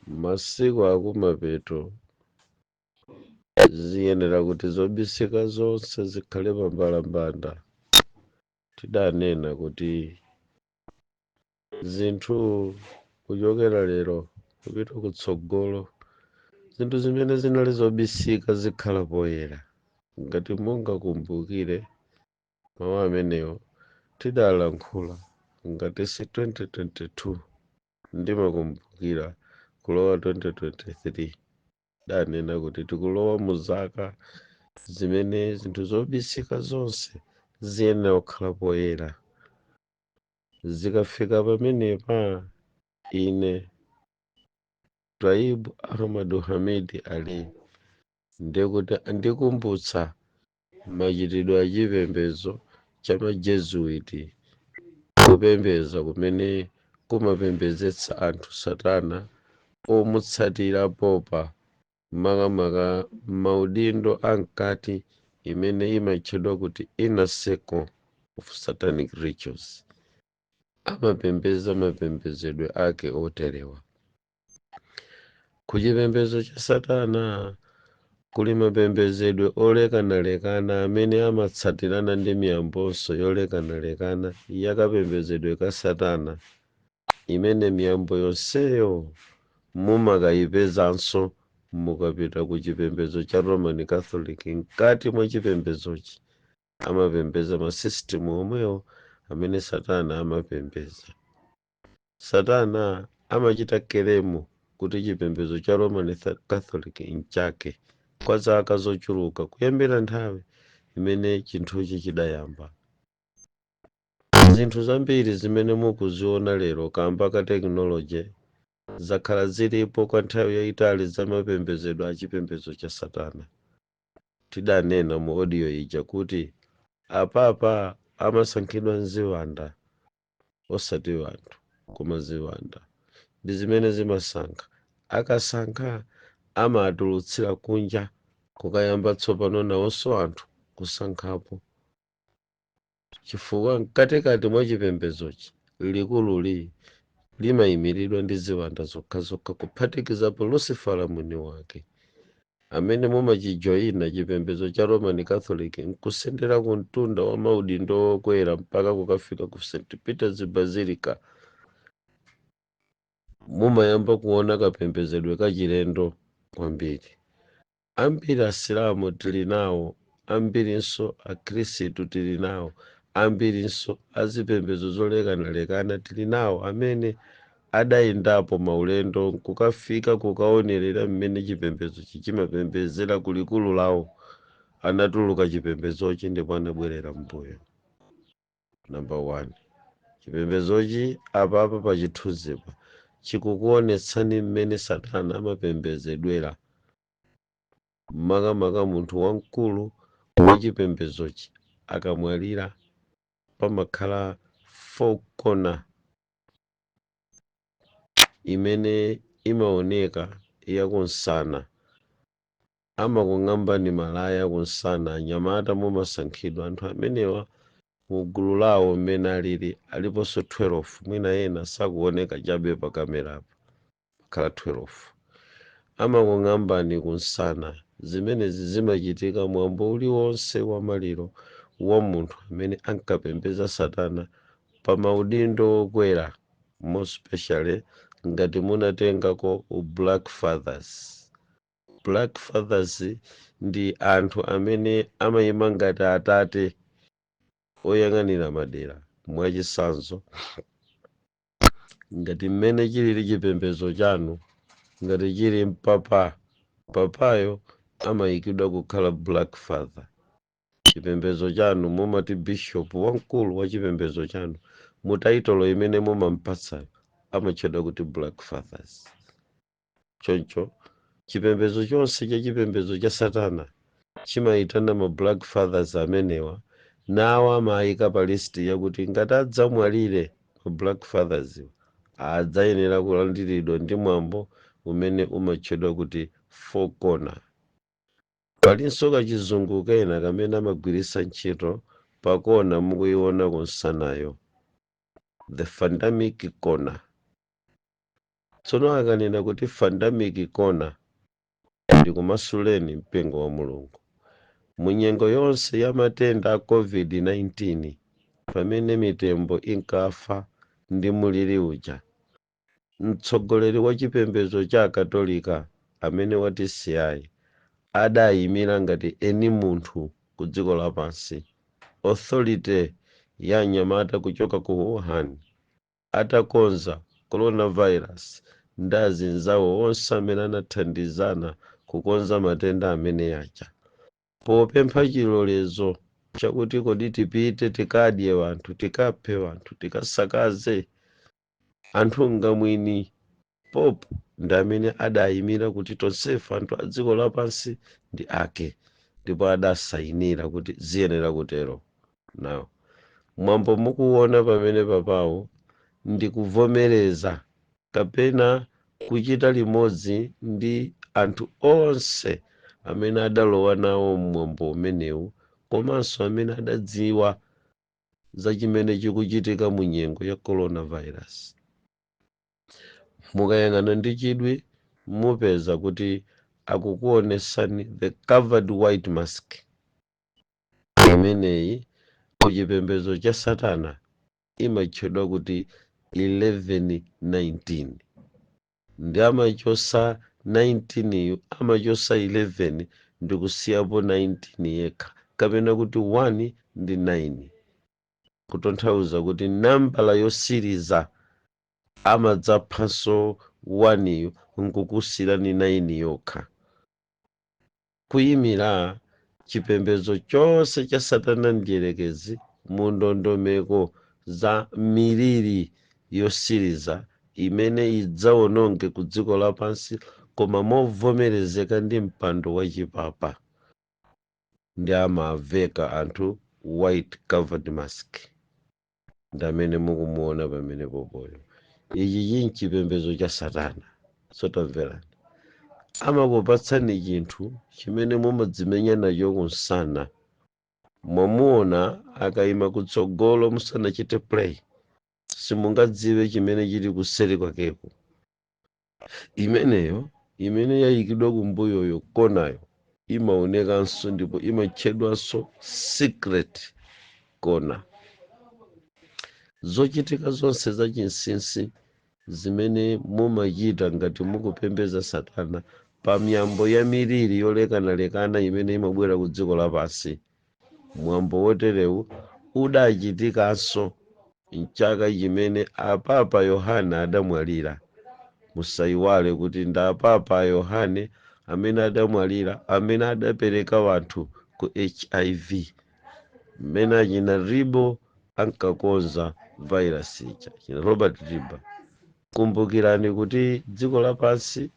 Masiku akumapeto ziyenera kuti zobisika zonse zikhale pambalambanda. Tidanena kuti zinthu kuchokera lero kupita kutsogolo, zinthu zimene zinali zobisika zikhala poyera. Ngati mungakumbukire mawu amenewo, tidalankhula ngati si 2022, ndimakumbukira kulowa 2023, danena kuti tikulowa mu zaka zimene zinthu zobisika zonse ziyenera kukhala poyera. Zikafika pamenepa, ine Twaibu Ahmadu Hamidi Ali ndikuti ndikumbutsa machitidwe achipembedzo cha Majesuiti, kupembedza kumene kumapembedzetsa anthu Satana omutsatira popa, makamaka maudindo amkati imene imatchedwa kuti inner circle of satanic rituals. Amapembedza mapembedzedwe ake oterewa: kuchipembedzo cha Satana kuli mapembedzedwe olekanalekana amene amatsatirana ndi miyambonso yolekanalekana yakapembedzedwe ka Satana, imene miyambo yonseyo mumakayipezanso mukapita ku chipembedzo cha Roman Catholic. Mkati mwa chipembedzochi amapembedza ma system omwewo amene Satana amapembedza. Satana amachita claim kuti chipembedzo cha Roman Catholic nchake kwa zaka zochuluka, kuyambira nthawi imene chinthuchi chidayamba. Zinthu zambiri zimene mukuziona lero kamba ka technology zakhala zilipo kwa nthawi yayitali za mapembedzedwe a chipembedzo cha Satana. Tidanena mu audio ija kuti apapa amasankhidwa nziwanda, osati anthu, koma ziwanda ndi zimene zimasankha. Akasankha, amatulutsira kunja kukayamba tsopano nawonso anthu kusankhapo, chifukwa mkatikati mwa chipembedzochi likululi limayimiridwa ndi ziwanda zokhazokha, kuphatikizapo Lucifera mwini wake. Amene mumachijoyina chipembedzo cha Roman Catholic nkusendera ku mtunda wa maudindo okwera mpaka kukafika ku St Peter's Basilica, mumayamba kuona kapembedzedwe kachilendo kwambiri. Ambiri Asilamu tili nawo, ambirinso Akhristu tili nawo, ambirinso azipembedzo zolekanalekana tili nawo amene adayendapo maulendo nkukafika kukaonerera mmene chipembedzo chimapembedzera kulikulu lawo. Anatuluka chipembedzochi ndipo anabwerera mbuyo. Number one, chipembedzochi apapa pa chithunzipa chikukuonetsani mmene Satana amapembedzedwera, makamaka munthu wamkulu wachipembedzochi akamwalira, pamakhala four corner imene imaoneka yakunsana. Amakung'ambani malaya kunsana. Anyamata mumasankhidwa anthu amenewa mu gulu lawo mmene alili, aliponso 12. Mwina ena sakuoneka chabe pa kamerapa, pakhala 12. Amakung'ambani kunsana. Zimenezi zimachitika mwambo uliwonse wa maliro wa munthu amene ankapembedza Satana pa maudindo okwera, more especially ngati munatengako u Black Fathers. Black Fathers ndi anthu amene amayima ngati atate oyang'anira madera. Mwachitsanzo, ngati mmene chilili chipembedzo chanu, ngati chili mpapa, papayo amayikidwa kukhala Black Father. Chipembedzo chanu mumati bishop wamkulu wa chipembedzo chanu, mu title imene mumampatsayo amatchedwa kuti Black Fathers. Choncho chipembedzo chonse cha chipembedzo cha Satana chimayitana ma Black Fathers amenewa, nawo amayika pa list yakuti ngati adzamwalire, ma Black Fathers iwa adzayenera kulandiridwa ndi mwambo umene umatchedwa kuti four corner. Palinso kachizungu kena kamene amagwiritsa ntchito pakona mukuiona kunsanayo, the Phantomic corner. Tsono akanena kuti Fandemic corner, ndikumasuleni mpingo wa Mulungu. Munyengo yonse ya matenda a COVID-19, pamene mitembo inkafa ndi muliri uja, mtsogoleri wa chipembedzo cha Akatolika amene watisiyayi adayimira ngati eni munthu ku dziko lapansi, authority ya anyamata kuchoka ku Wuhan, atakonza coronavirus ndi azinzawo onse amene anathandizana kukonza matenda amene aja, popempha chilolezo chakuti kodi tipite tikadye wanthu, tikaphe wanthu, tikasakaze anthu, ngamwini Pope ndi amene adayimira kuti tonsefe anthu a dziko lapansi ndi ake, ndipo adasayinira kuti ziyenera kutero. Nawo mwambo mukuona pamene papawo ndi kuvomereza kapena kuchita limodzi ndi anthu onse amene adalowa nawo mwambo umenewu, komanso amene adadziwa za chimene chikuchitika mu nyengo ya coronavirus. Mukayang'ana ndi chidwi, mupeza kuti akukuonesani the covered white mask. Imeneyi kuchipembedzo cha satana imatchedwa kuti 1119, ndi amachosa 19 yu, amachosa 11 ndikusiyapo 19 yekha, kapena kuti 1 ndi 9, kutanthauza kuti nambala yosiriza amadzaphanso 1 yu nkukusirani 9 yokha, kuyimira chipembedzo chonse cha satana mdierekezi mu ndondomeko za miliri yosiriza imene idzawononge ku dziko lapansi, koma movomerezeka ndi mpando wachipapa. Ndi amaveka anthu white covered mask, ndi amene mukumuona pamene popoyo. Ichi chinchipembedzo cha satana. Sotamverani, amakupatsani chinthu chimene mumadzimenya nacho kunsana. Mwamuona akayima kutsogolo, musanachite play, simungadziwe chimene chili kuseri kwakeko. Imeneyo imene yayikidwa kumbuyoyo, konayo, imaonekanso ndipo imatchedwanso secret corner. Zochitika zonse zachinsinsi zimene mumachita ngati mukupembedza satana pa miyambo ya miliri yolekanalekana imene imabwera ku dziko lapansi, mwambo woterewu udachitikanso mchaka chimene apapa Yohane adamwalira. Musayiwale kuti ndi apapa Yohane amene adamwalira, amene adapereka wanthu ku HIV, mmene achina Ribo ankakonza virus ija, china Robert Riba. Kumbukirani kuti dziko lapansi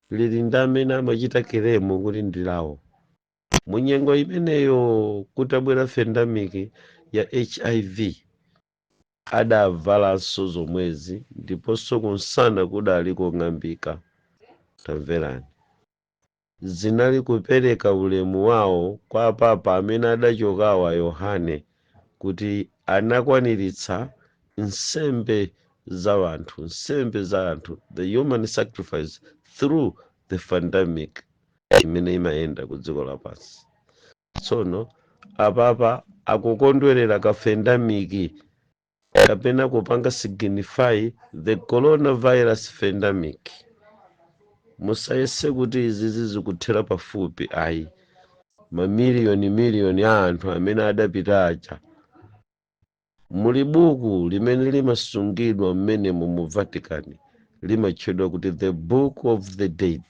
lili ndi amene amachita claim kuti ndi lawo. Munyengo imeneyo kutabwera pandemic ya HIV, adavalanso zomwezi, ndiponso kunsana kudali kong'ambika. Tamverani, zinali kupereka ulemu wawo kwa papa amene adachokawa Yohane, kuti anakwaniritsa nsembe za wanthu, nsembe za anthu, the human sacrifice through the pandemic imene imayenda ku dziko lapansi. Tsono apapa akukondwerera ka pandemic kapena kupanga signify the coronavirus pandemic. Musayese kuti izi zizikuthera pafupi, ayi. Mamiliyoni miliyoni a anthu amene adapita aja, muli buku limene limasungidwa mmenemo mu Vatican, limatchedwa kuti The Book of the Dead.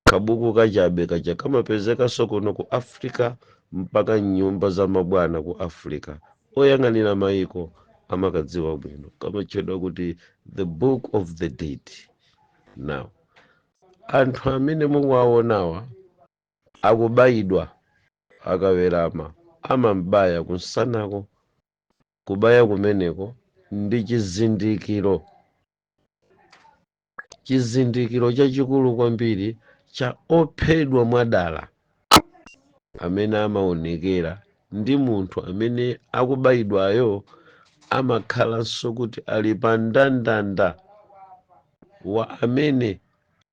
Kabuku kachabe kaja kamapezekanso kuno ku Africa, mpaka mnyumba za mabwana ku Africa oyang'anira mayiko amakadziwa bwino. Kamatchedwa kuti The Book of the Dead. Now anthu amene mukuwaonawa akubayidwa, akawerama amambaya kunsanako. Kubaya kumeneko ndi chizindikiro, chizindikiro chachikulu kwambiri cha ophedwa mwadala amene amaonekera ndi munthu amene akubayidwayo, amakhalanso kuti ali pa ndandanda. Wa amene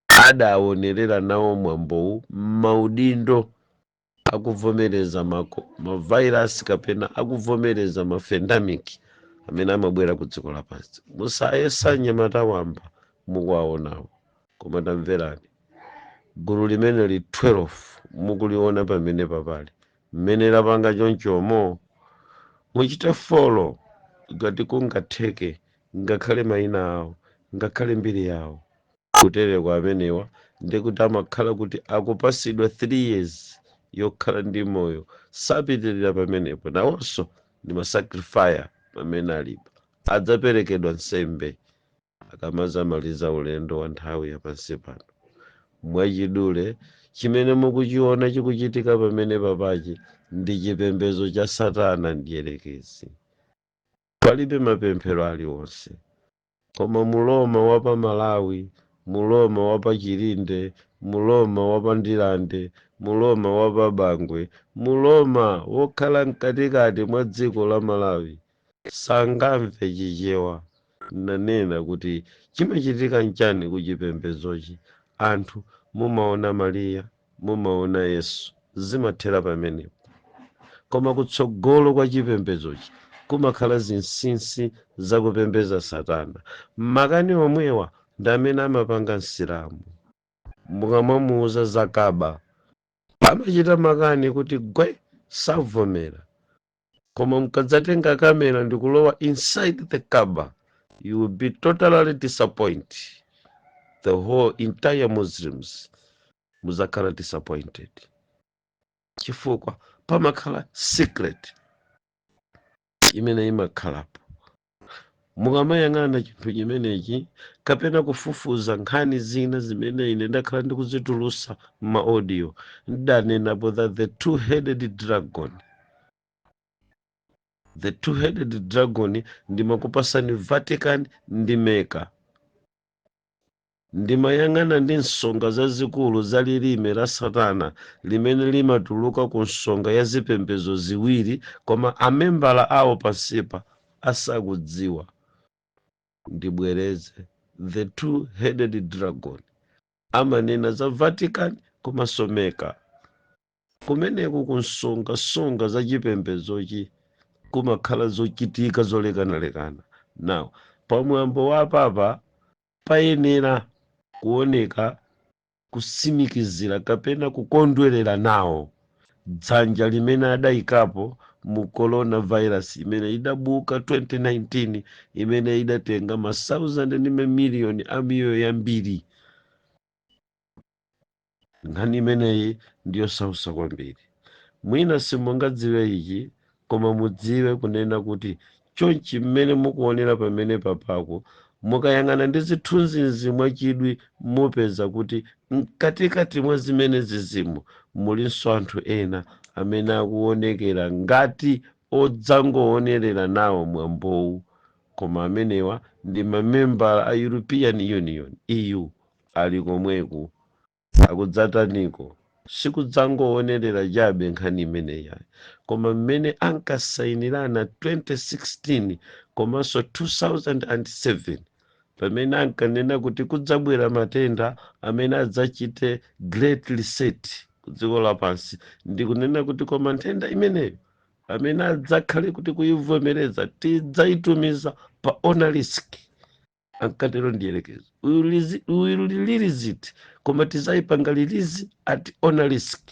adaonerera nawo mwambowu maudindo akuvomereza mavirus kapena akuvomereza mafendamic amene amabwera ku dziko lapansi. Musayesa anyamata wamba mukuwaonawo, koma tamverani, gulu limene li 12 mukuliona pamene papali mmene lapanga chonchomo, muchite follow ngati kungatheke, ngakhale mayina awo, ngakhale mbiri yawo. Kutereko amenewa ndikuti amakhala kuti akupasidwa 3 years yokhala ndi moyo, sapitirira pamenepo. Nawonso ndi masacrifice pamene alipo, adzaperekedwa nsembe akamazamaliza ulendo wa nthawi yapansi pano. Mwachidule, chimene mukuchiona chikuchitika pamene papachi ndi chipembedzo cha Satana ndiyerekezi. Palibe mapemphero aliwonse, koma muloma wa pa Malawi, muloma wa pa Chilinde, muloma wa pa Ndilande, muloma wa pa Bangwe, muloma wokhala mkatikati mwa dziko la Malawi sangamve Chichewa. Nanena kuti chimachitika nchani ku chipembedzochi? Anthu mumaona Mariya, mumaona Yesu, zimathera pamenepo. Koma kutsogolo kwa chipembedzochi kumakhala zinsinsi zakupembedza Satana. Makani omwewa ndi amene amapanga Msilamu. Mukamamuuza za Kaba amachita makani kuti gwe, savomera. Koma mukadzatenga kamera ndikulowa inside the Kaaba, you will be totally disappointed. The whole entire Muslims muzakhala disappointed, chifukwa pamakhala secret imene imakhalapo. Mukamayang'ana chinthu chimenechi kapena kufufuza nkhani zina zimene ine ndakhala ndikuzitulusa m'ma audio, ndanenapo that the two-headed dragon, the two-headed dragon, ndimakupasani Vatican ndi Mecca. Ndimayang'ana ndi nsonga zazikulu za lilime la Satana limene limatuluka ku nsonga ya zipembedzo ziwiri, koma amembala awo pansipa asakudziwa. Ndibwereze, the two-headed dragon amanena za Vatican komanso Mecca. Kumeneku kunsongasonga za chipembedzochi kumakhala zochitika zolekanalekana. Now, pamwambo wa papa payenera kuoneka kusimikizira kapena kukondwerera nawo dzanja limene adayikapo mu coronavirus imene idabuka 2019, imene idatenga ma 1000 ndi mamiliyoni a miyoyo yambiri. Nkhani imeneyi ndiyosausa kwambiri. Mwina simungadziwe ichi, koma mudziwe kunena kuti chonchi mmene mukuonera pamene papako, mukayang'ana ndi zithunzizi mwachidwi, mupeza kuti mkatikati mwa zimene zizimu mulinso anthu ena amene akuonekera ngati odzangoonerera nawo mwambowu, koma amenewa ndi mamembala a European Union, EU, ali komweku. Akudzataniko? Sikudzangoonerera chabe nkhani imeneyi, koma mmene ankasayinirana 2016 komanso 2007, pamene ankanena kuti kudzabwera matenda amene adzachite great reset ku dziko lapansi, ndikunena kuti koma nthenda imeneyo amene adzakhale kuti kuivomereza tidzayitumiza pa own risk. Ankatero ndiyelekeza, we will release it, koma tizayipanga release at own risk.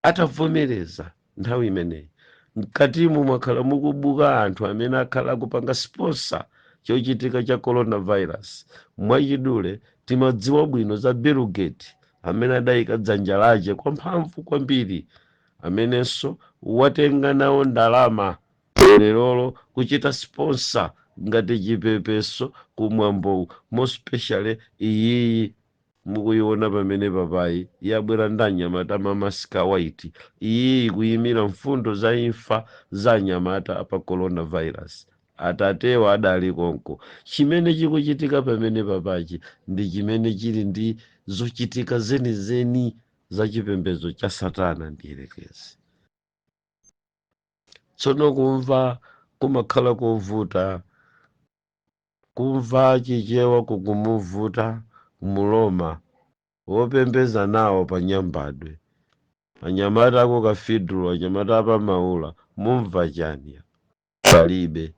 Atavomereza nthawi imeneyi, mkatimu mwakhala mukubuka anthu amene akhala akupanga sponsor chochitika cha coronavirus. Mwachidule, timadziwa bwino za Bill Gates amene adayika dzanja lake kwa mphamvu kwambiri, amenenso watenga nawo ndalama lerolo kuchita sponsor ngati chipepeso kumwambowu. More especially iyiyi mukuiona pamene papayi yabwera ndi anyamata mamask white, iyiyi kuyimira mfundo za imfa za anyamata pa coronavirus. Atatewa adali konko. Chimene chikuchitika pamene papachi ndi chimene chili ndi zochitika zenizeni za chipembedzo cha Satana ndiyelekezi. Tsono kumva kumakhala kovuta. Kumva Chichewa kukumuvuta Muloma wopembeza nawo pa Nyambadwe, anyamata ako Cathedral, anyamata apamaula, mumva chani? Palibe.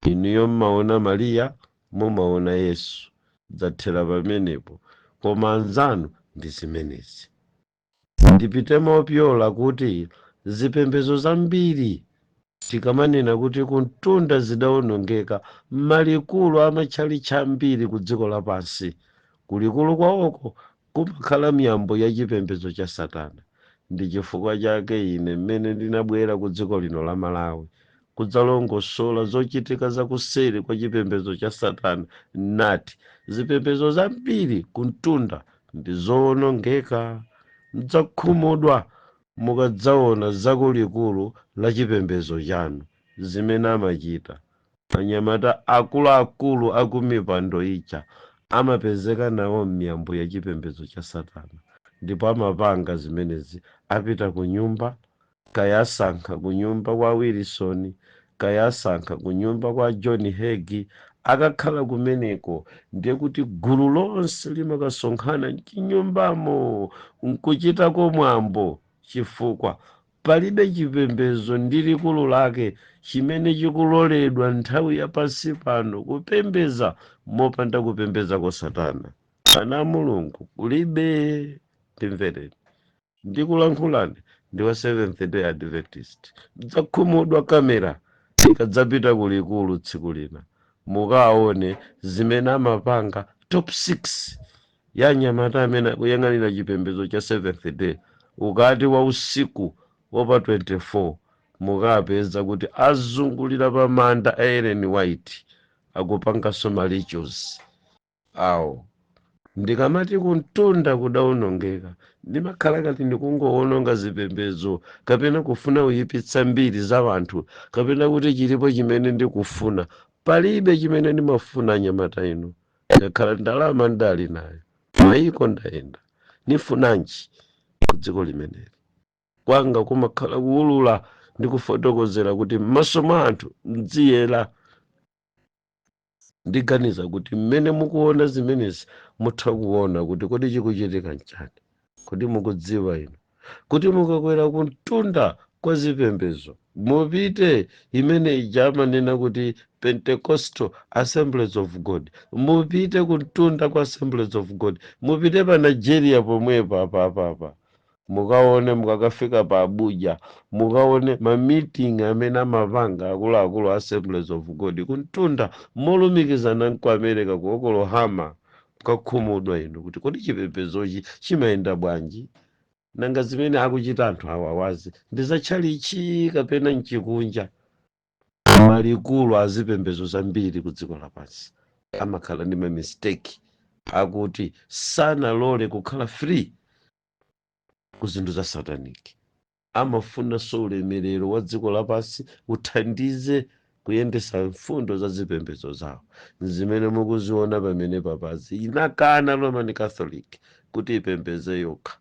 Inuyo mmaona Mariya, mumaona Yesu, dzathera pamenepo. Koma anzanu ndi zimenezi. Ndipite mopyola kuti zipembedzo zambiri, tikamanena kuti kuntunda zidawonongeka, malikulu amatchalitchi ambiri ku dziko lapansi, kulikulu kwawoko kumakhala miyambo ya chipembedzo cha satana. Ndi chifukwa chake ine mmene ndinabwera ku dziko lino la Malawi kudzalongosola zochitika zakuseri kwa chipembedzo cha satana, nati zipembedzo zambiri kuntunda ndi zowonongeka. Mudzakhumudwa mukadzaona zakulikulu la chipembedzo chanu zimene amachita. Anyamata akuluakulu akumipando ija amapezeka nawo m'miyambo ya chipembedzo cha satana, ndipo amapanga zimenezi. Apita ku nyumba, kayasankha ku nyumba kwa Wilson, kayasankha ku nyumba kwa John Hagee, akakhala kumeneko, ndiye kuti gulu lonse limakasonkhana mchinyumbamo nkuchitako mwambo, chifukwa palibe chipembedzo ndi likulu lake chimene chikuloledwa nthawi ya pansi pano kupembeza mopanda kupembeza kwa satana. Ana a Mulungu, kulibe. Ndimvereni, ndikulankhulani ndi wa Seventh Day Adventist. Mudzakhumudwa kamera ikadzapita kulikulu tsiku lina, mukaone zimene amapanga top 6 ya anyamata amene akuyang'anira chipembedzo cha Seventh Day. Ukati wa usiku wapa 24, mukapeza kuti azungulira pa manda a Ellen White, akupanganso ma rituals awo. Ndikamati kuntunda kudawonongeka, ndimakhala kati ndikungowononga zipembedzo kapena kufuna kuyipitsa mbiri za anthu kapena kuti chilipo chimene ndikufuna? Palibe chimene ndimafuna, anyamata inu. Ngakhala ndalama ndali nayo, mayiko ndayenda, nifunanji ku dziko limeneli? Kwanga kumakhala kuwulula ndi kufotokozera kuti m'maso mwa anthu mdziyera. Ndiganiza kuti mmene mukuona zimenezi, mutha kuona kuti kodi chikuchitika nchani. Kodi mukudziwa inu kuti mukakwera kuntunda kwa zipembedzo, mupite imene ija amanena kuti Pentecostal Assemblies of God, mupite kuntunda kwa Assemblies of God, mupite pa Nigeria pomwepo apapapa, mukaone, mukakafika pa Abuja, mukaone ma meeting amene amapanga akuluakulu Assemblies of God kuntunda molumikizana nku America, ku Oklahoma, mukakhumudwa inu kuti kodi chipembedzochi chimayenda bwanji? Nanga zimene akuchita anthu awawazi ndi zatchalichi kapena mchikunja? Malikulu azipembedzo zambiri ku dziko lapansi amakhala ndi ma mistake akuti sanalole kukhala free ku zinthu za satanic. Amafunanso ulemerero wa dziko lapansi uthandize kuyendesa mfundo za zipembedzo zawo. Zimene mukuziona pamene papazi, inakana Roman Catholic kuti ipembeze yokha,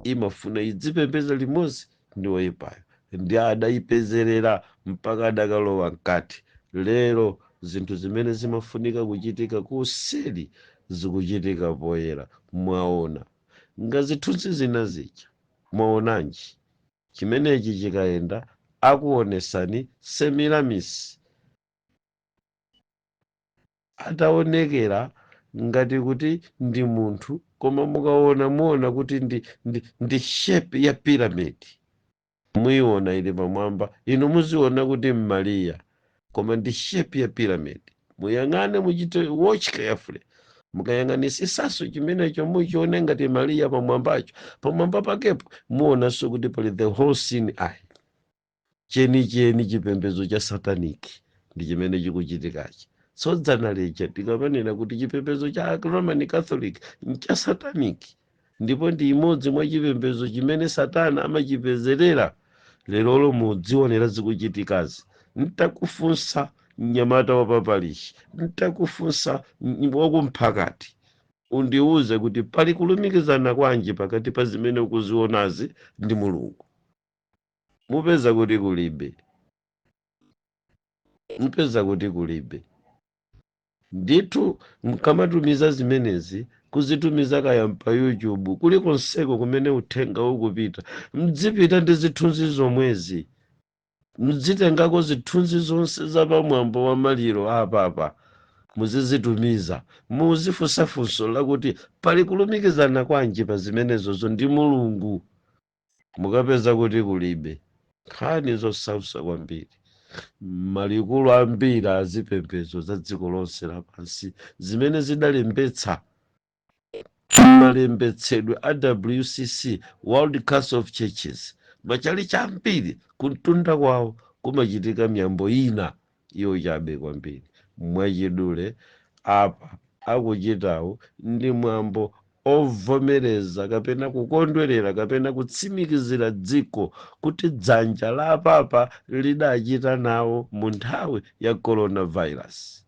imafuna idzipembeza limodzi ndi woyipayo, ndi adayipezerera mpaka adakalowa mkati. Lero zinthu zimene zimafunika kuchitika kuseli zikuchitika poyera. Mwaona ngazithunzi zina zija, mwaonanji? Chimenechi chikayenda, akuonesani Semiramis ataonekera ngati kuti ndi munthu, koma mukaona, muona kuti ndi shape ya pyramid. Muiona ili pamwamba, inu muziona kuti Mmariya, koma ndi shape ya pyramid. Muyang'ane, muchite watch carefully. Mukayang'anisisaso chimenecho, muchione ngati Mariya pamwambacho, pamwamba pakepo muonanso kuti pali the all seeing eye. Chenicheni chipembedzo cha satanic ndi chimene chikuchitikachi. Sodzana lija tikamanena kuti chipembedzo cha Roman Catholic ncha satanic, ndipo ndi imodzi mwa chipembedzo chimene satana amachipezerera, lerolo mudzionera zikuchitikazi. Ntakufunsa mnyamata wa papalishi, ntakufunsa wakumphakati, undiuze kuti pali kulumikizana kwanji pakati pa zimene ukuzionazi ndi Mulungu? Mupeza kuti kulibe, mupeza kuti kulibe. Ndithu, mkamatumiza zimenezi, kuzitumiza kaya pa YouTube, kulikonseko kumene uthenga ukupita, mdzipita ndi zithunzi zomwezi. Mdzitengako zithunzi zonse za pamwambo wa maliro apapa, muzizitumiza, muzifunsa funso lakuti pali kulumikizana kwanji pa zimenezozo ndi Mulungu? Mukapeza kuti kulibe. Nkhani zosautsa kwambiri. Malikulu ambiri azipembedzo za dziko lonse lapansi zimene zidalembetsa malembetsedwe a WCC, World Council of Churches, machalichi ambiri kumtunda kwawo kumachitika miyambo ina iyo chabe kwambiri. Mwachidule, apa akuchitawo ndi mwambo ovomereza kapena kukondwerera kapena kutsimikizira dziko kuti dzanja la apapa lidachita nawo mu nthawi ya coronavirus.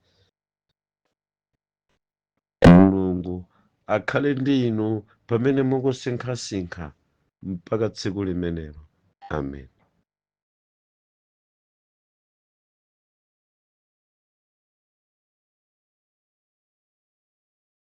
Mulungu akhale ndi inu pamene mukusinkhasinkha mpaka tsiku limenelo. Amen.